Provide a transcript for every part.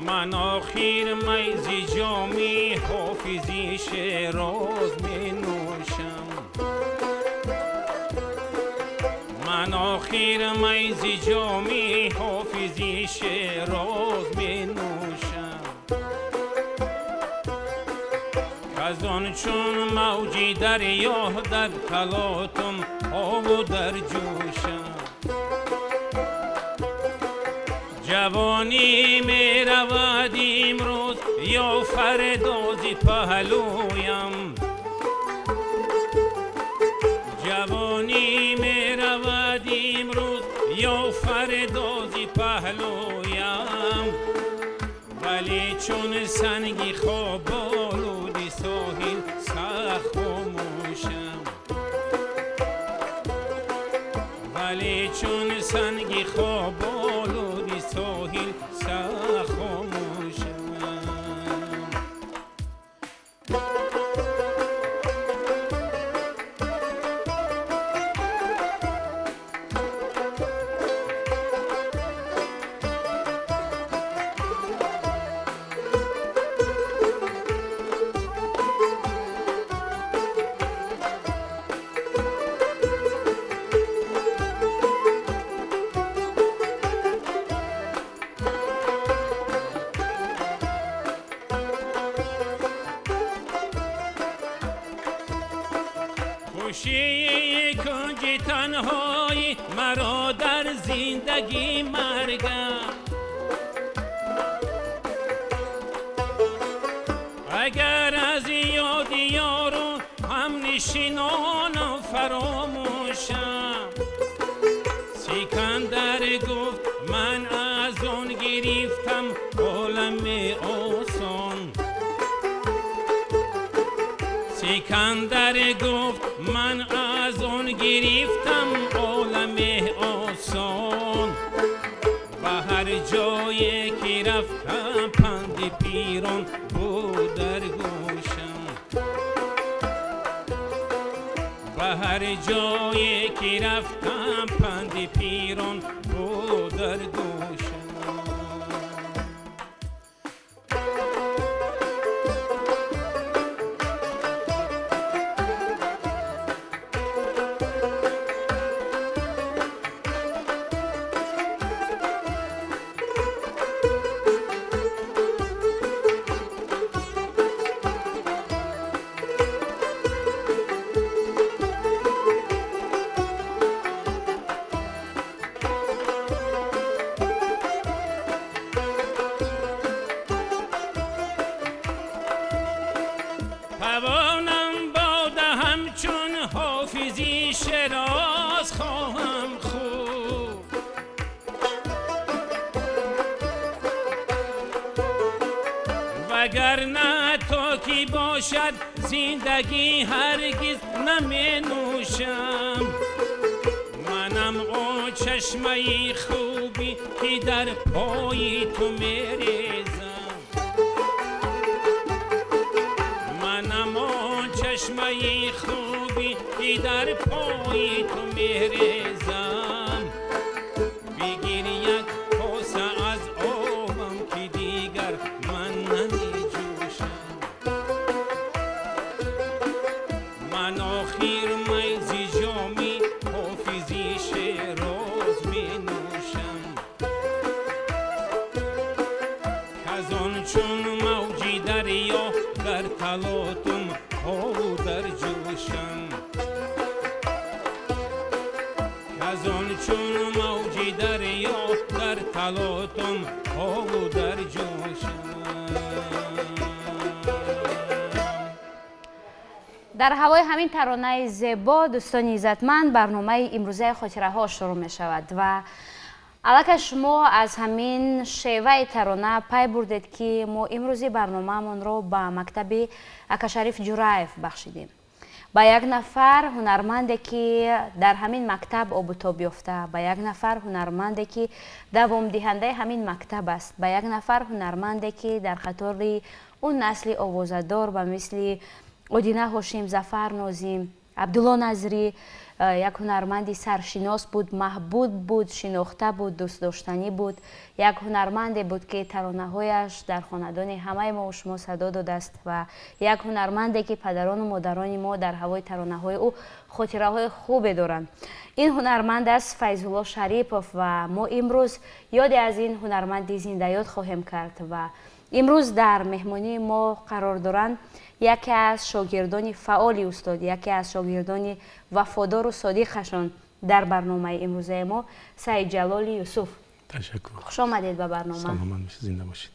من آخر می ز جامی حافظی شیراز می نوشم، من آخر می ز جامی حافظی شیراز می نوشم، کز آن چون موجی دریا در تلاطم آب و در جوشم. جوانی می رود امروز یا فردا ز پهلویم، جوانی می رود امروز یا فردا ز پهلویم، ولی چون سنگ خواب آلود ساحل سخت خاموشم، ولی چون سنگ خواب آلود ساحل سخت خاموشم. خوشی کنج تنهایی مرا در زندگی مرگم، اگر از یاد یارو هم نشینانم فراموشم. سکندر گفت من از آن گرفتم عالم آسان، سکندر گفت من از آن گرفتم عالم آسان، به هر جایی که رفتم پند پیران بود در گوشم، به هر جایی که رفتم پند پیران بود در گوشم. توانم باده همچون حافظی شیراز خواهم خورد، وگرنه تا کی باشد زندگی هرگز نمی نوشم. منم آن چشمه خوبی که در پای تو میریزم، منم آن چشمه خوبی که در پای تو میریزم، بگیر یک کاسه از آبم که دیگر من نمیجوشم. من آخر می ز جامی حافظی شیراز می نوشم، کز آن چون موجی دریا در تلاطم ها و در جوشم، کز آن چون موجی دریا در تلاطم ها و در جوشم. дар ҳавои ҳамин таронаи зебо, дӯстони иззатманд, барномаи имрӯзаи хотираҳо шурӯъ мешавад ва Аллакай шумо аз ҳамин шеваи тарона пай бурдед, ки мо имрӯзи барномаамонро ба мактаби Акашариф Ҷураев бахшидем, ба як нафар ҳунарманде, ки дар ҳамин мактаб обутоб ёфта, ба як нафар ҳунарманде, ки давомдиҳандаи ҳамин мактаб аст, ба як нафар ҳунарманде, ки дар қатори он насли овозадор ба мисли Одина Ҳошим, Зафар Нозим, Абдулло Назрӣ як ҳунарманди саршинос буд, маҳбуб буд, шинохта буд, дӯстдоштанӣ буд. Як ҳунарманде буд, ки таронаҳояш дар хонадони ҳамаи мо шумо садо додааст, ва як ҳунарманде, ки падарону модарони мо дар ҳавои таронаҳои ӯ хотираҳои хубе доранд. Ин ҳунарманд аст Файзулло Шарипов, ва мо имрӯз ёде аз ин ҳунарманди зиндаёд хоҳем кард. Ва имрӯз дар меҳмонии мо қарор доранд яке аз шогирдони фаъоли устод, яке аз шогирдони вафодору содиқашон дар барномаи имрӯзаи мо, Саидҷалоли Юсуф. Ташаккур. Хуш омадед ба барнома. Саломат бошед, зинда бошед.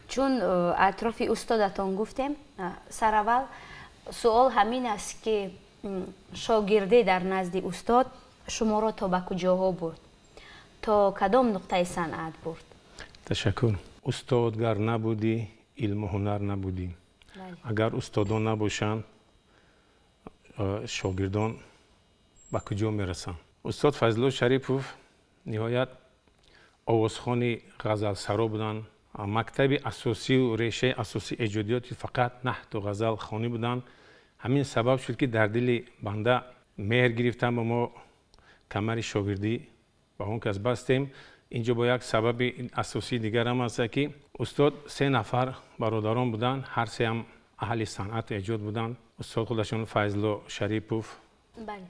Чун атрофи устодатон гуфтем, сараввал суол ҳамин аст, ки шогирдӣ дар назди устод шуморо то ба куҷоҳо бурд, то кадом нуқтаи санъат бурд? Ташаккур. Устод гар набудӣ, илму ҳунар набудӣ. Агар устодон набошанд, шогирдон ба куҷо мерасанд? Устод Файзулло Шарипов ниҳоят овозхони ғазалсаро буданд. Мактаби асосию решаи асосии эҷодиёти фақат наҳту ғазалхонӣ буданд. Ҳамин сабаб шуд, ки дар дили банда меҳр гирифтан ба мо камари шогирдӣ ба он кас бастем. Инҷо бо як сабаби асосии дигарам аст, ки устод се нафар бародарон буданд, ҳар сеам аҳли санъату эҷод буданд. Устод худашон, Файзулло Шарипов,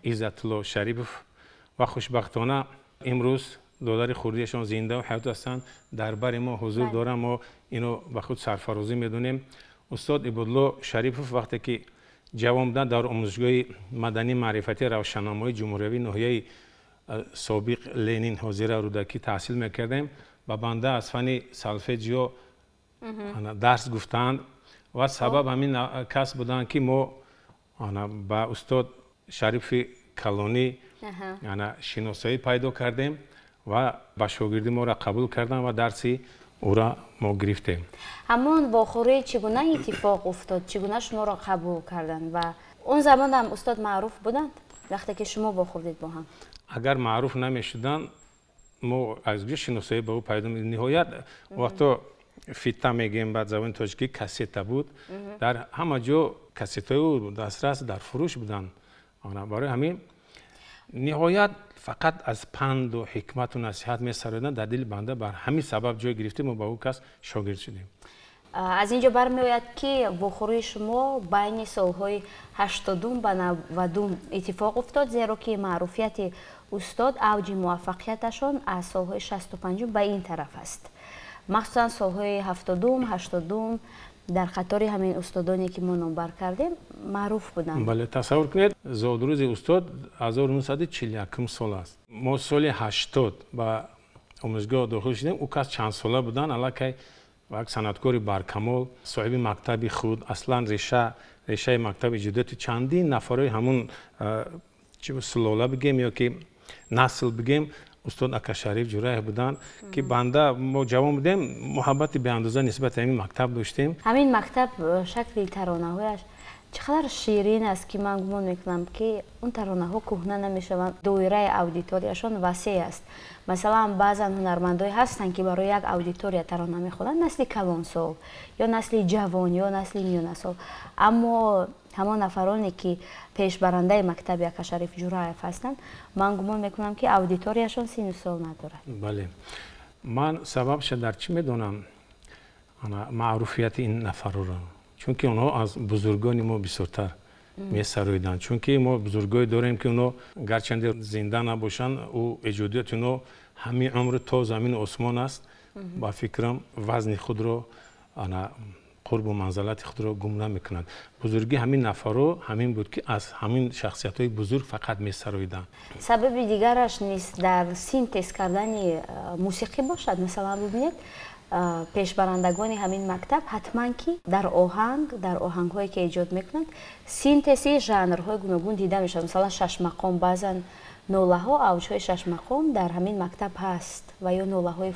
Иззатулло Шарипов ва хушбахтона имрӯз додари хурдиашон зиндаву ҳаёт ҳастанд, дар бари мо ҳузур доранд. Мо ино ба худ сарфарозӣ медонем. Устод Ибодулло Шарипов вақте ки ҷавон буданд, дар омӯзишгоҳи маданӣ маърифатии равшаннамоии ҷумҳуриявии ноҳияи собиқ Ленин, ҳозира Рӯдакӣ, таҳсил мекардем, ба банда аз фанни солфеҷио дарс гуфтанд ва сабаб ҳамин кас буданд, ки мо ба устод Шарифи калонӣ шиносоӣ пайдо кардем ва ба шогирдӣ моро қабул карданд ва дарси ӯра мо гирифтем. Ҳамон вохӯрӣ чӣ гуна иттифоқ уфтод? Чӣ гуна шуморо қабул карданд? Ва он замонам устод маъруф буданд, вақте ки шумо вохӯрдед бо ҳам? Агар маъруф намешуданд, мо аз куҷо шиносоӣ ба ӯ пайдо? Ниҳоят вақто фита мегӯем ба забони тоҷикӣ, кассета буд, дар ҳама ҷо кассетаҳои ӯ дастрас, дар фурӯш буданд. Барои ҳамин ниҳоят фақат аз панду ҳикмату насиҳат месароиданд, дар дили банда бар ҳамин сабаб ҷой гирифтем, мо ба ӯ кас шогирд шудем. Аз ин ҷо бармеояд, ки вохӯрии шумо байни солҳои 80-ум ба 90-ум иттифоқ уфтод, зеро ки маъруфияти устод, авҷи муваффақияташон аз солҳои 65-ум ба ин тараф аст. Махсусан солҳои 70-ум, 80-ум дар қатори ҳамин устодоне, ки мо номбар кардем, маъруф буданд. Бале, тасаввур кунед, зодрӯзи устод 1941 сол аст. Мо соли 80 ба омӯзгоҳ дохил шудем, ӯ кас чандсола буданд, аллакай як санъаткори баркамол, соҳиби мактаби худ, аслан решаи мактаби эҷодиёти чандин нафарҳои ҳамун сулола бигем ё ки насл бигем, устод Акашариф Ҷураев буданд, ки банда мо ҷавон будем, муҳаббати беандоза нисбати ҳамин мактаб доштем. Ҳамин мактаб шакли таронаҳояш чӣ қадар ширин аст, ки ман гумон мекунам, ки он таронаҳо кӯҳна намешаванд. Доираи аудиторияшон васеъ аст. Масалан, баъзан ҳунармандое ҳастанд, ки барои як аудитория тарона мехонанд, насли калонсол ё насли ҷавон ё насли миёнасол, аммо ҳамон нафароне, ки пешбарандаи мактаби Акашариф Ҷураев ҳастанд, ман гумон мекунам, ки аудиторияшон сину сол надорад. Бале, ман сабабша дар чӣ медонам маъруфияти ин нафарро? Чунки онҳо аз бузургони мо бисёртар месароиданд, чунки мо бузургое дорем, ки онҳо гарчанде зинда набошанд, ӯ эҷодиёти онҳо ҳамин умр то замину осмон аст. Ба фикрам, вазни худро, қурбу манзалати худро гум намекунанд. Бузургӣ ҳамин нафарро ҳамин буд, ки аз ҳамин шахсиятҳои бузург фақат месароиданд. Сабаби дигараш низ дар синтез кардани мусиқӣ бошад. Масалан, бибинед, пешбарандагони ҳамин мактаб ҳатман ки дар оҳанг, дар оҳангҳое, ки эҷод мекунанд, синтези жанрҳои гуногун дида мешавад. Масалан, шашмақом баъзан Нолаҳо, авҷҳои шашмақом дар ҳамин мактаб ҳаст ва ё нолаҳои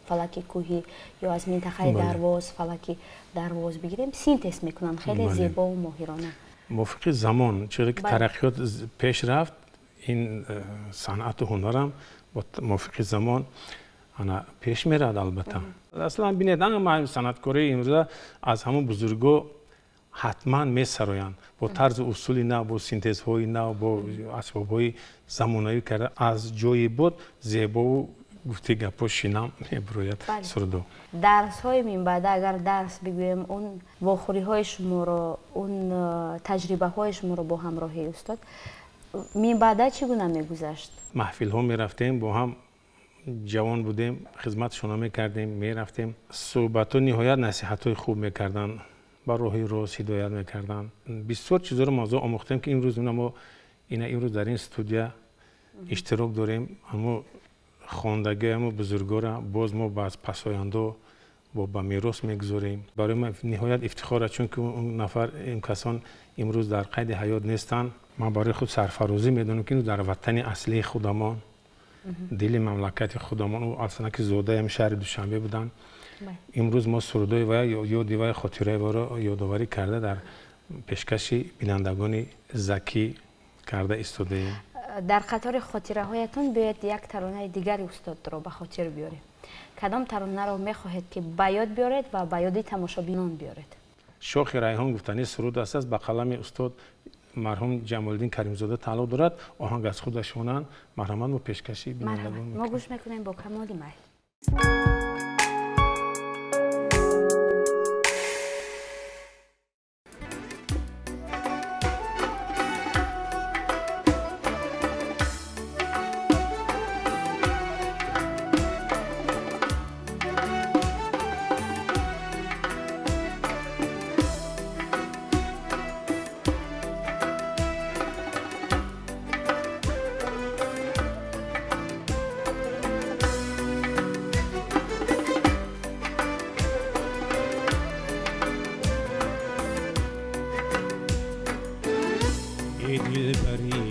фалаки кӯҳӣ ё аз минтақаи Дарвоз, фалаки Дарвоз бигирем, синтез мекунанд хеле зебову моҳирона. Мувофиқи замон, чизе ки тараққиёт пеш рафт, ин санъату ҳунарам мувофиқи замон ана пеш меравад албатта. Аслан бинед, ҳама санъаткории имрӯза аз ҳамон бузурго ҳатман месароянд бо тарзу усули нав, бо синтезҳои нав, бо асбобҳои замонавӣ карда аз ҷои буд зебову гуфти гапҳо шинам мебурояд сурудо. Дарсҳои минбаъда агар дарс бигӯем, он вохӯриҳои шуморо, он таҷрибаҳои шуморо бо ҳамроҳии устод минбаъда чӣ гуна мегузашт? Маҳфилҳо мерафтем, бо ҳам ҷавон будем, хизматшона мекардем, мерафтем. Суҳбатҳо ниҳоят насиҳатҳои хуб мекарданд, ба роҳи рост ҳидоят мекарданд. Бисёр чизҳоро мавзӯъ омӯхтем, ки имрӯз мо ина имрӯз дар ин студия иштирок дорем. Аммо хондагии ҳамо бузургора боз мо ба пасояндо бо ба мерос мегузорем. Барои ман ниҳоят ифтихор аст, чунки он нафар, ин касон имрӯз дар қайди ҳаёт нестанд. Ман барои худ сарфарозӣ медонам, ки дар ватани аслии худамон, дили мамлакати худамон, ӯ аслан ки зодаи ҳамин шаҳри Душанбе буданд. Имрӯз мо сурудои вай, ёди вай, хотираи вайро ёдоварӣ карда дар пешкаши бинандагони Закӣ карда истодаем. Дар қатори хотираҳоятон биёед як таронаи дигари устодро ба хотир биёрем. Кадом таронаро мехоҳед, ки ба ёд биёред ва ба ёди тамошобинон биёред? Шохи Райҳон гуфтани суруд аст, ба қалами устод марҳум Ҷамолиддин Каримзода тааллуқ дорад. Оҳанг аз худашонанд. Марҳамат, мо пешкаши бинандагон мо гӯш мекунем бо камоли майл. دلبری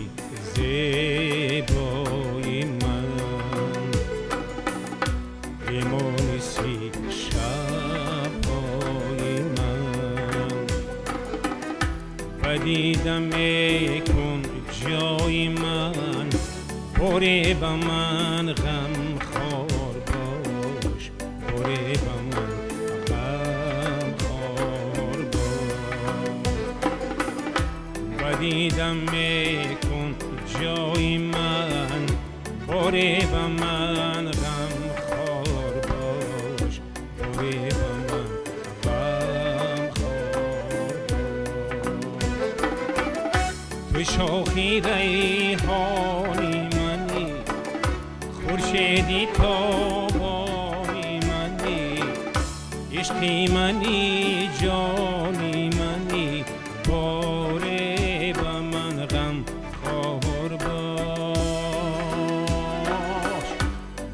زیبای من، مونسی شبهای من، پدیدم کن جای من، پره به من غم خور باش، پره به من غم خور باش، پدیدم کن جای من، پره به من غم خور باش، پره به من غم خور باش. تو شاخی ریحانی منی، خورشیدی تابانی منی، عشقی منی، جانی منی، باره به من غم خور باش،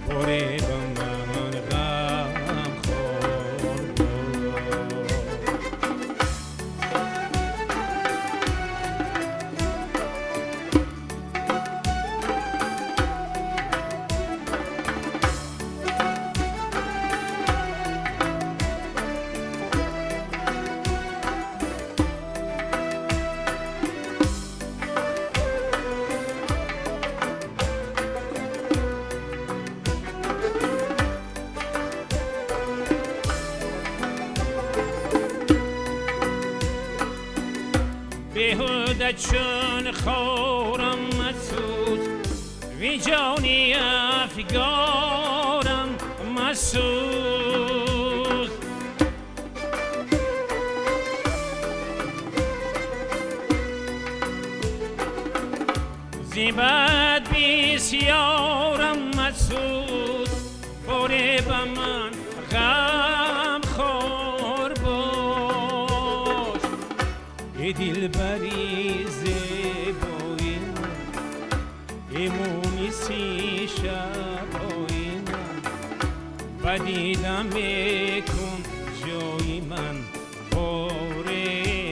باره به من غم خور باش. بیهوده چون خورم مسوز، ویجانی افگارم مسوز، زیبت بسیارم مسوز، باره به من غم خور باش. ای دلبری زیبای من، ای مونسی شبای من، بدیدم کن جای من، باره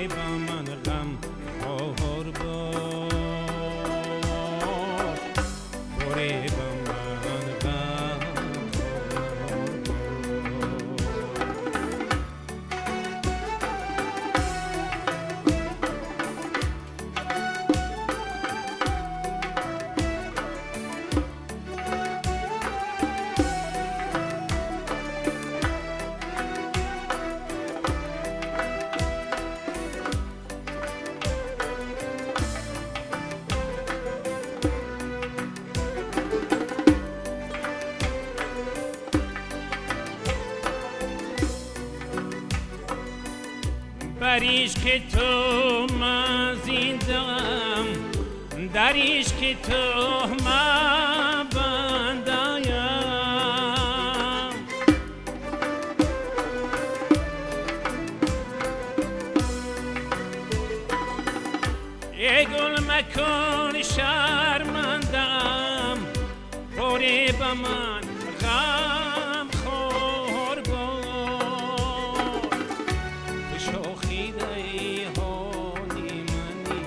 به من غم خور باش، Дар ишқи ту ман зиндаам, дар ишқи ту ман бандаям. Эй гул макун шармандаам, бори ба ман ғам хор бош. Шохи риҳони мани,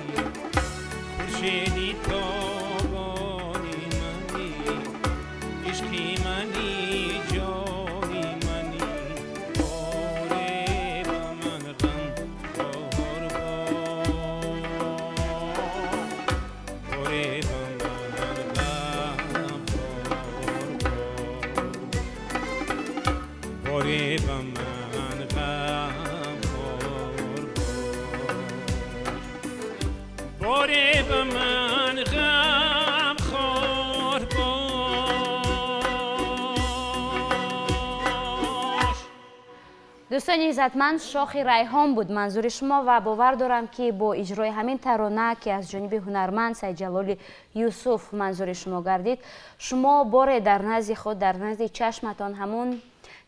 хуршеди тобони мани, ишқи мани, ҷони мани, боре ба ман ғам хор бош, боре ба ман ғам хор бош, боре ба ман ғам хор бош, боре ба ман ғам хор бош. Дӯстони иззатманд, шохи райҳон буд манзури шумо ва бовар дорам, ки бо иҷрои ҳамин тарона, ки аз ҷониби ҳунарманд Сайидҷалоли Юсуф манзури шумо гардид, шумо боре дар назди худ, дар назди чашматон ҳамон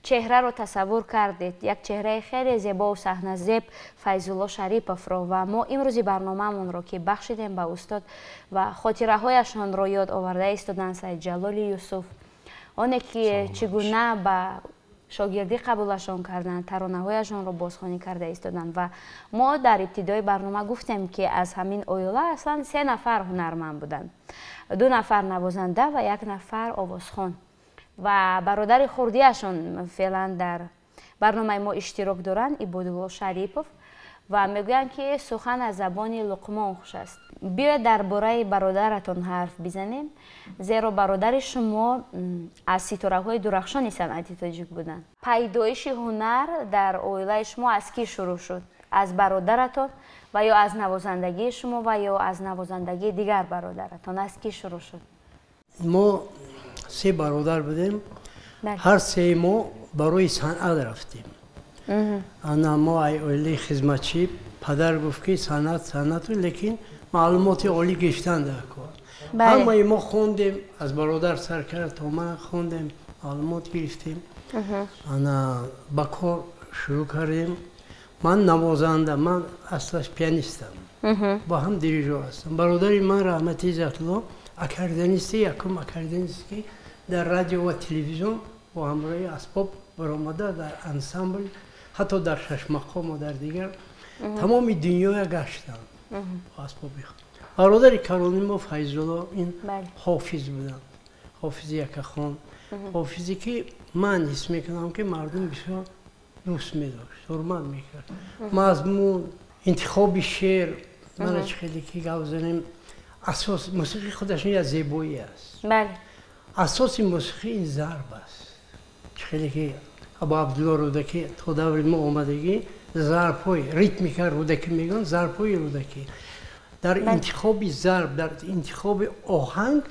чеҳраро тасаввур кардед, як чеҳраи хеле зебову саҳназеб Файзулло Шариповро. Ва мо имрӯзи барномаамонро, ки бахшидем ба устод ва хотираҳояшонро ёд оварда истоданд Сайидҷалоли Юсуф, оне ки чӣ гуна ба шогирдӣ қабулашон карданд, таронаҳояшонро бозхонӣ карда истоданд. Ва мо дар ибтидои барнома гуфтем, ки аз ҳамин оила аслан се нафар ҳунарманд буданд, 2 нафар навозанда ва 1 нафар овозхон. Ва бародари хурдиашон феълан дар барномаи мо иштирок доранд, Ибодулло Шарипов, ва мегӯянд, ки сухан аз забони Луқмон хуш аст. Биёед дар бораи бародаратон ҳарф бизанем, зеро бародари шумо аз ситораҳои дурахшони санъати тоҷик буданд. Пайдоиши ҳунар дар оилаи шумо аз кӣ шурӯъ шуд? Аз бародаратон ва ё аз навозандагии шумо ва ё аз навозандагии дигар бародаратон, аз кӣ шурӯъ шуд? Мо се бародар будем, ҳар сеи мо барои санъат рафтем. Ана мо ай оилаи хизматчӣ, падар гуфт, ки санъат санъату, лекин маълумоти олӣ гирифтан дар кор. Ҳамаи мо хондем, аз бародар сар карда то ман хондем, маълумот гирифтем, ана ба кор шурӯъ кардем. Ман навозанда, ман аслаш пианистам, бо ҳам дирижор ҳастам. Бародари ман Раҳмати Иззатулло аккордеонисти, якум аккордеонист, ки дар радио ва телевизион бо ҳамроҳи асбоб баромада, дар ансамбл, ҳатто дар шашмақом ва дар дигар тамоми дунёя гаштанд бо асбоби худ. Бародари калони мо Файзулло ин ҳофиз буданд, ҳофизи якахон, ҳофизе, ки ман ҳис мекунам, ки мардум бисёр дӯст медошт, ҳурмат мекард. Мазмун, интихоби шеър, мана чӣ хеле ки гап занем, асос мусиқӣ худаш як зебоӣ аст. Асоси мусиқӣ ин зарб аст. Чӣ хеле ки Абу Абдулло Рӯдакӣ то даври мо омадагӣ, зарбҳои ритмика Рӯдакӣ мегӯянд, зарбҳои Рӯдакӣ. Дар интихоби зарб, дар интихоби оҳанг,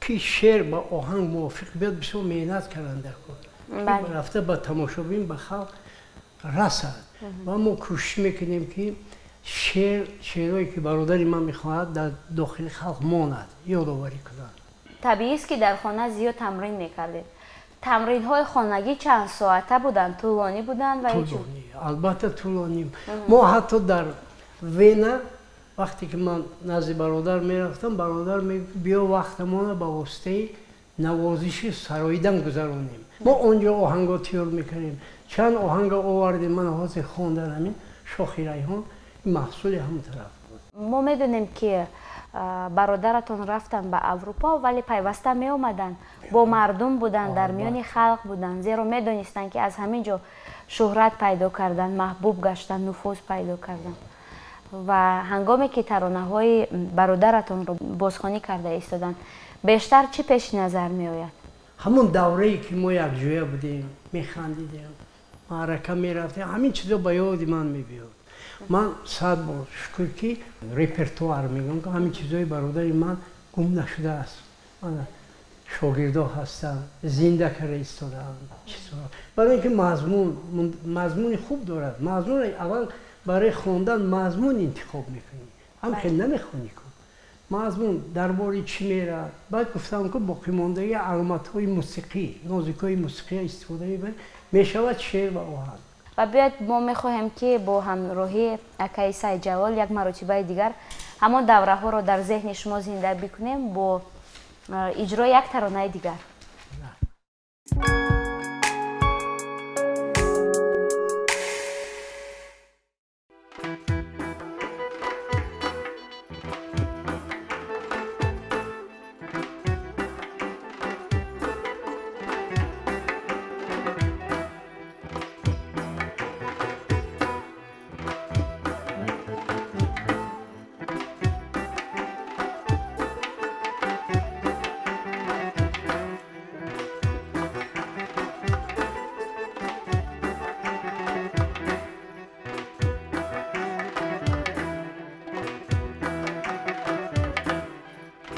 ки шеър ба оҳанг мувофиқ биёд, бисёр меҳнат карданд дар кор, рафта ба тамошобин, ба халқ расад. Ва мо кӯшиш мекунем, ки шеър, шеърое ки бародари ман мехоҳад, дар дохили халқ монад, ёдоварӣ кунад. Табиист, ки дар хона зиёд тамрин мекардед. Тамринҳои хонагӣ чанд соата буданд? Тӯлонӣ буданд ва тӯлонӣ, албатта тӯлонӣ. Мо ҳатто дар Вена, вақте ки ман назди бародар мерафтам, бародар мегуфт: биё, вақтамона ба воситаи навозиши сароидан гузаронем. Мо онҷо оҳанго тайёр мекардем, чанд оҳанга овардем. Ман ҳозир хондан ҳамин шохи райҳон маҳсули ҳамон тараф буд. Мо медонем, ки бародаратон рафтанд ба Аврупо, вале пайваста меомаданд, бо мардум буданд, дар миёни халқ буданд, зеро медонистанд, ки аз ҳамин ҷо шӯҳрат пайдо карданд, маҳбуб гаштанд, нуфуз пайдо карданд. Ва ҳангоме ки таронаҳои бародаратонро бозхонӣ карда истоданд, бештар чӣ пеши назар меояд? Ҳамон даврае, ки мо якҷоя будем, механдидем, маърака мерафтем, ҳамин чизо ба ёди ман мебиёд. Ман сад бор шукр, ки репертуар мегӯям, ки ҳамин чизои бародари ман гум нашудааст. Шогирдо ҳастанд, зинда карда истодаанд чизҳоро, барои ин ки мазмун, мазмуни хуб дорад. Мазмун аввал Барои хондан мазмун интихоб мекунӣ. Ҳам хел намехонӣ ку. Мазмун дар бораи чӣ меравад. Баъд гуфтам ку боқимондагии аломатҳои мусиқӣ, нозикҳои мусиқия истифода мебарӣ, мешавад шеър ва оҳанг. Ва биёед мо мехоҳем ки бо ҳамроҳии акаи Сайидҷалол як маротибаи дигар ҳамон давраҳоро дар зеҳни шумо зинда бикунем бо иҷрои як таронаи дигар.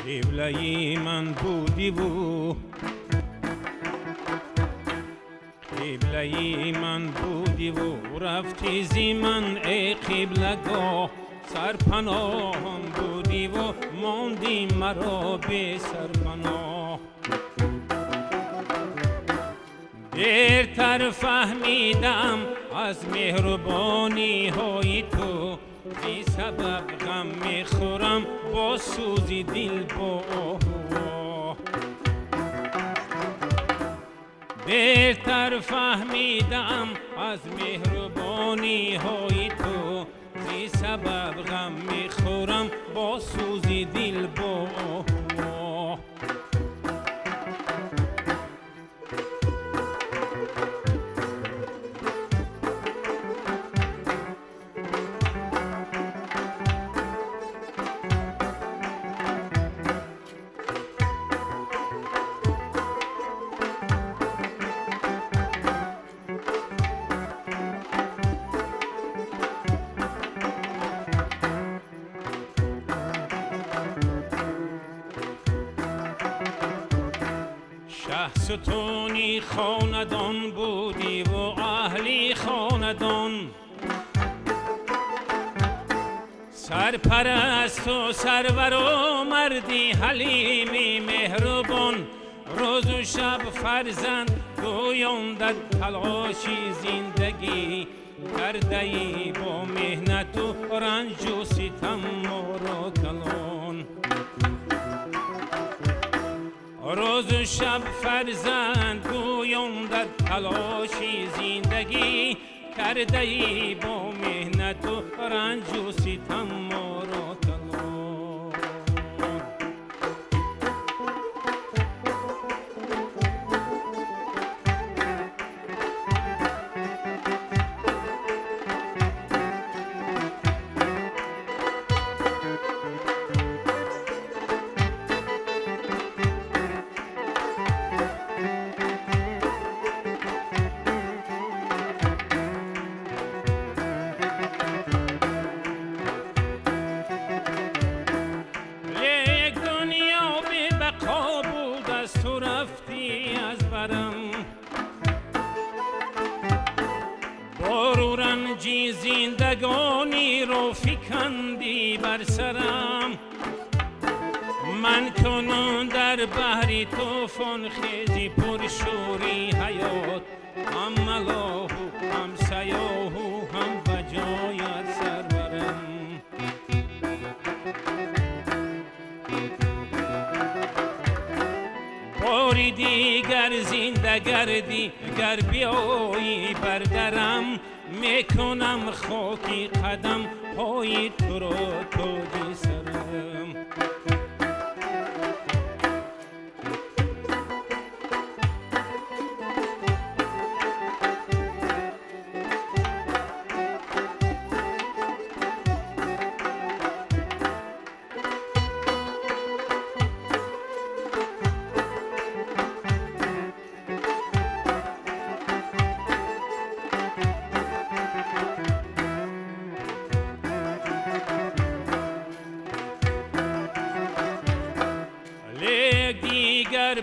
قبله‌ی من بودی و قبله‌ی من بودی و رفتی زی من ای قبله‌گاه، سرپناهم بودی و ماندی مرا به سرپناه. دیرتر فهمیدم از مهربانی های تو، بی سبب غم میخورم با سوزی دل با آه. دیرتر فهمیدم از مهربانی های تو، بی سبب غم میخورم با سوزی دل با آه. ستونی خاندان بودی و اهلی خاندان، سرپرست و سرور و مردی حلیمی مهربان، روز و شب فرزند گویان در تلاشی زندگی کرده ای با مهنت و رنج و ستم ما را کلان. روز و شب فرزند گویان در تلاشی زندگی کرده ای با مهنت و رنج و ستم ما را کلان. زندگانی رو فکندی بر سرم، من کنون در بحری طوفان خیزی پرشوری حیات، هم ملاح و هم سیاح و هم بجایت سرورم. باری دیگر زنده گردی گر بیایی بر درم، میکنم خاکی قدم های تو را تاج سرم.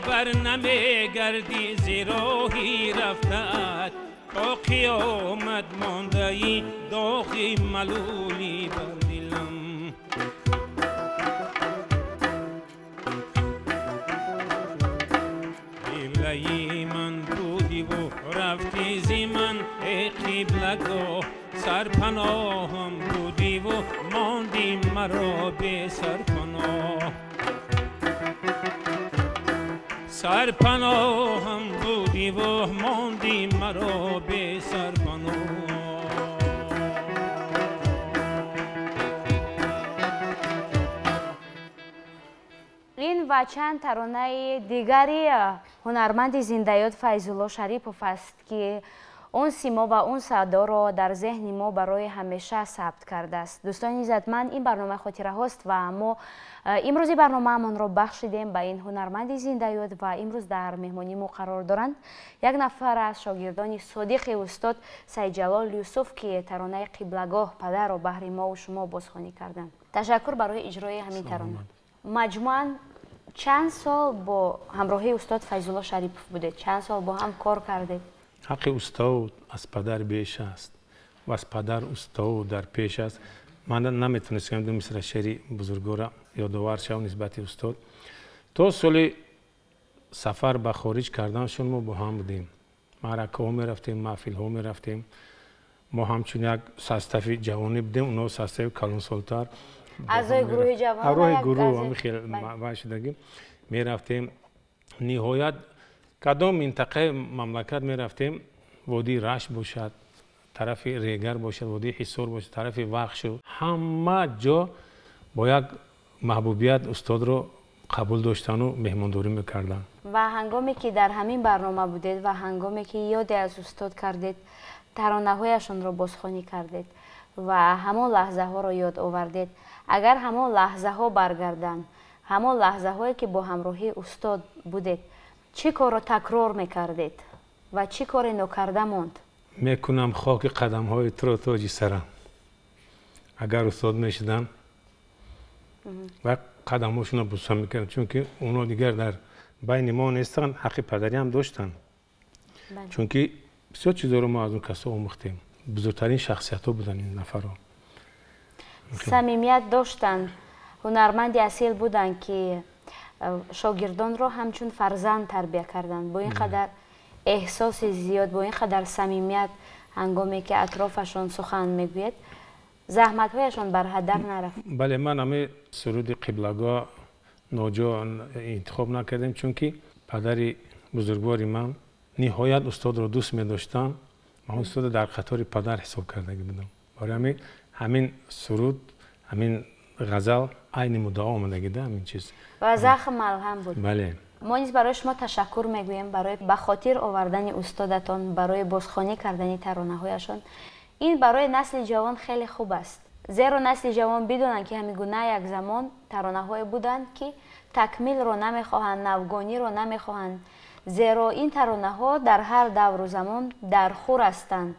بر نمیگردی زیراهی رفتت، То қиёмат мондаи доғи малулӣ бар дилам. Қиблаи ман будиву рафти зи ман, эй қиблагоҳ, сарпаноҳам будиву монди маро бесарпаноҳ. Сарпаноҳам будиву монди маро бесарпаноҳ. Ин ва чанд таронаи дигари ҳунарманди зиндаёд Файзулло Шарипов аст, ки он симо ва он садоро дар зеҳни мо барои ҳамеша сабт кардааст. Дӯстони иззатманд, ин барномаи хотираҳост ва мо имрӯзи барномаамонро бахшидем ба ин ҳунарманди зиндаёд ва имрӯз дар меҳмонӣ мо қарор доранд як нафар аз шогирдони содиқи устод Сайидҷалол Юсуф, ки таронаи Қиблагоҳ падарро баҳри мову шумо бозхонӣ карданд. Ташаккур барои иҷрои ҳамин тарона. Маҷмӯан чанд сол бо ҳамроҳии устод Файзулло Шарипов будед? Чанд сол бо ҳам кор кардед? Ҳаққи устод аз падар беш аст ва аз падар устод дар пеш аст. Ман наметавонистам ду мисра шеъри бузургора ёдовар шавам нисбати устод. То соли сафар ба хориҷ карданшон мо бо ҳам будем. Маъракаҳо мерафтем, маҳфилҳо мерафтем. Мо ҳамчун як састафи ҷавонӣ будем, онҳо састафи калонсолтар. Аъзои гурӯҳи ҷавон, ҳамроҳи гурӯҳ ҳамин хел шудагӣ мерафтем. Ниҳоят кадом минтақаи мамлакат мерафтем, водии Рашт бошад, тарафи Регар бошад, водии Ҳисор бошад, тарафи Вахшу, ҳама ҷо бо як маҳбубият устодро қабул доштану меҳмондорӣ мекарданд. Ва ҳангоме ки дар ҳамин барнома будед ва ҳангоме ки ёде аз устод кардед, таронаҳояшонро бозхонӣ кардед ва ҳамон лаҳзаҳоро ёд овардед, агар ҳамон лаҳзаҳо баргарданд, ҳамон лаҳзаҳое ки бо ҳамроҳии устод будед, чӣ корро такрор мекардед ва чӣ коре нокарда монд? Мекунам хоки қадамҳои туро тоҷи сарам. Агар устод мешудам ва қадамҳошонро буса мекардам, чунки онҳо дигар дар байни мо нестанд, ҳаққи падариам доштанд. Чунки бисёр чизҳоро мо аз он касо омӯхтем. Бузургтарин шахсиятҳо буданд ин нафарҳо. Самимият доштанд, ҳунарманди асил буданд, ки шогирдонро ҳамчун фарзанд тарбия карданд. Бо ин қадар эҳсоси зиёд, бо ин қадар самимият, ҳангоме ки атрофашон сухан мегӯяд, заҳматҳояшон бар ҳадар нарафт. Бале, ман ҳамин суруди Қиблагоҳ ноҷо интихоб накардем, чунки падари бузургвори ман ниҳоят устодро дӯст медоштанд. Ман устодро дар қатори падар ҳисоб кардагӣ будам. Барои ҳамин суруд, ҳамин ғазал айни муддао омадагида ҳамин чиз. Ва захм малҳам буд. Бале. Мо низ барои шумо ташаккур мегӯем барои ба хотир овардани устодатон, барои бозхонӣ кардани таронаҳояшон. Ин барои насли ҷавон хеле хуб аст, зеро насли ҷавон бидонанд, ки ҳамин гуна як замон таронаҳое буданд, ки такмилро намехоҳанд, навгониро намехоҳанд, зеро ин таронаҳо дар ҳар давру замон дархур ҳастанд.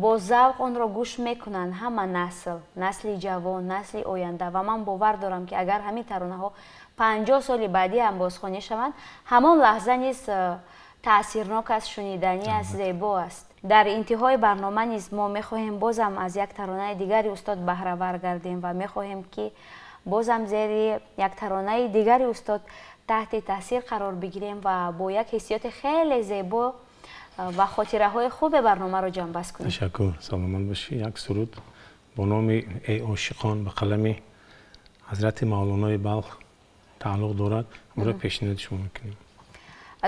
Бо завқ онро гӯш мекунанд ҳама насл, насли ҷавон, насли оянда. Ва ман бовар дорам, ки агар ҳамин таронаҳо 50 соли баъдӣ ҳам бозхонӣ шаванд, ҳамон лаҳза низ таъсирнок аст, шуниданӣ аст, зебо аст. Дар интиҳои барнома низ мо мехоҳем бозам аз як таронаи дигари устод баҳравар гардем ва мехоҳем, ки бозам зери як таронаи дигари устод таҳти таъсир қарор бигирем ва бо як ҳиссиёти хеле зебо ва хотираҳои хубе барномаро ҷамъбаст кунем. Ташаккур, саломат бошӣ. Як суруд бо номи Эй ошиқон ба қалами ҳазрати Мавлонои Балх тааллуқ дорад, онро пешниҳоди шумо мекунем.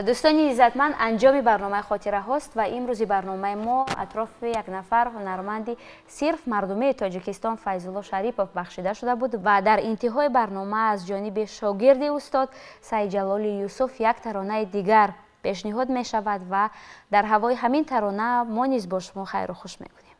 Дӯстони иззатманд, анҷоми барномаи хотираҳост ва имрӯзи барномаи мо атрофи як нафар ҳунарманди сирф мардумии Тоҷикистон Файзулло Шарипов бахшида шуда буд ва дар интиҳои барнома аз ҷониби шогирди устод Сайидҷалоли Юсуф як таронаи дигар пешниҳод мешавад ва дар ҳавои ҳамин тарона мо низ бо шумо хайру хуш мекунем.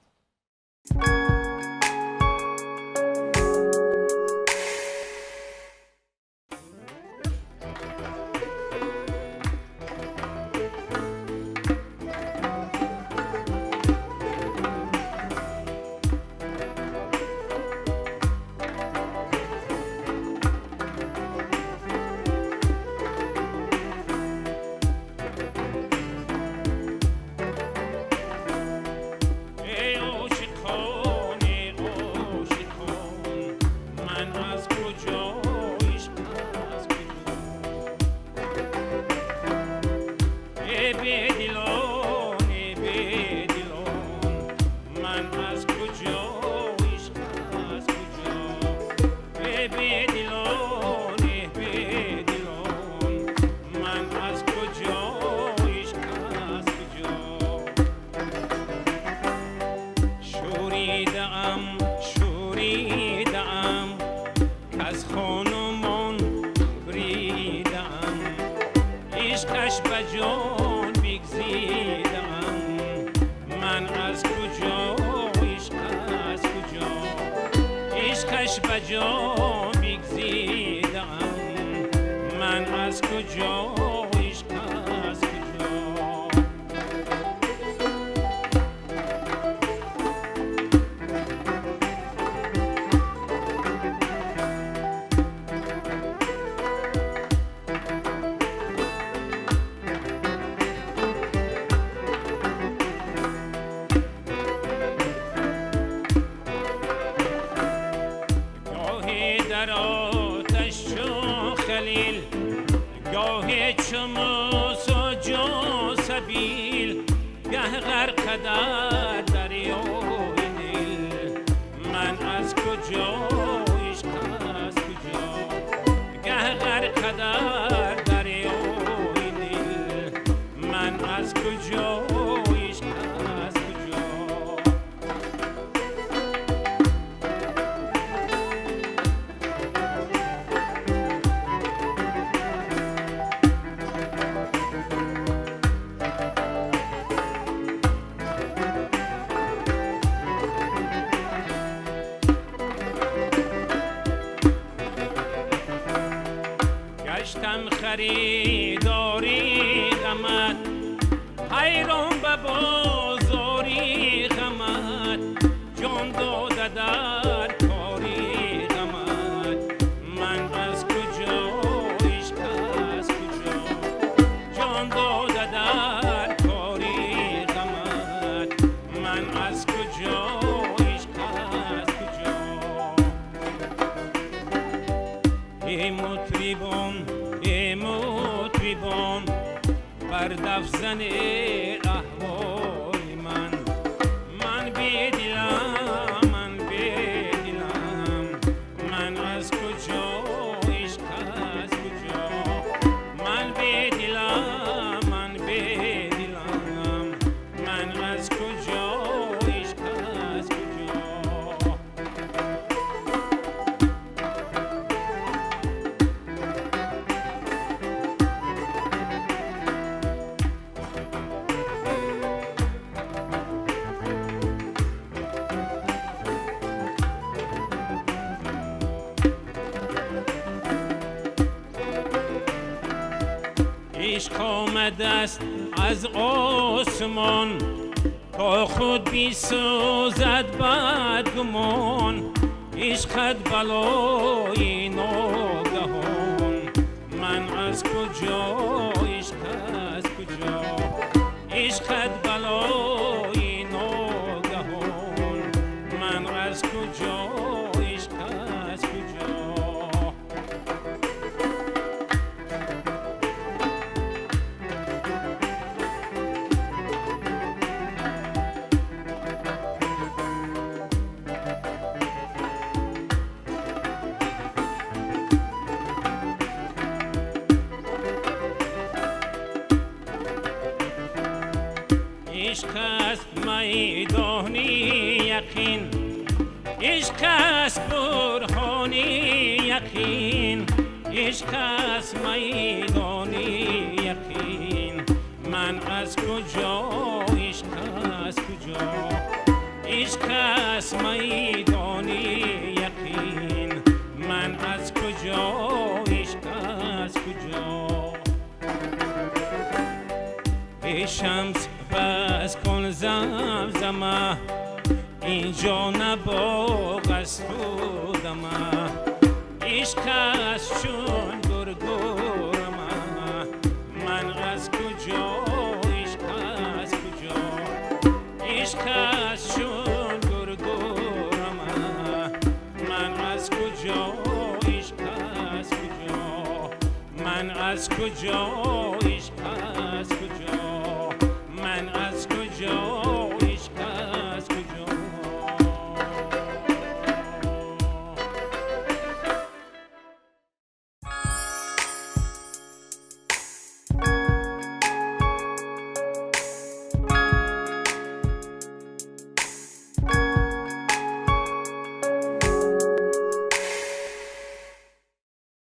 عشقش به جان بگزیدم من از کجا عشق از کجا عشقش به جان بگزیدم من از کجا عشق از کجا. در آتش چون خلیل گاهی چو موسی جان سبیل گه غرق در دریای نیل من از کجا عشق از کجا گه غرق در دریای نیل من از کجا عشق از کجا. گشتم خریداری غمت حیران به بازاری غمت جان داده در کاری غمت من از کجا عشق از کجا جان داده در کاری غمت من از کجا عشق از کجا. ای مطربان ای مطربان بر دف زن احوال من من بیدلم من بیدلم من از کجا عشق از کجا من بیدلم من بیدلم من از کجا عشق از کجا. عشق آمده است از آسمان تا خود بیسوزد بدگمان عشقت بلای ناگهان من از کجا عشق از کجا عشقت بلای ناگهان من از کجا عشق از کجا. عشق است میدانی یقین عشق است برهانی یقین عشق است میدانی یقین من از کجا عشق از کجا عشق است میدانی یقین من از کجا عشق از کجا. ای شمس بس کن زمزمه اینجا نه باغ است و دمه عشق است چون گرگرمه من از کجا عشق از کجا عشق است چون گرگرمه من از کجا عشق از کجا من از کجا عشق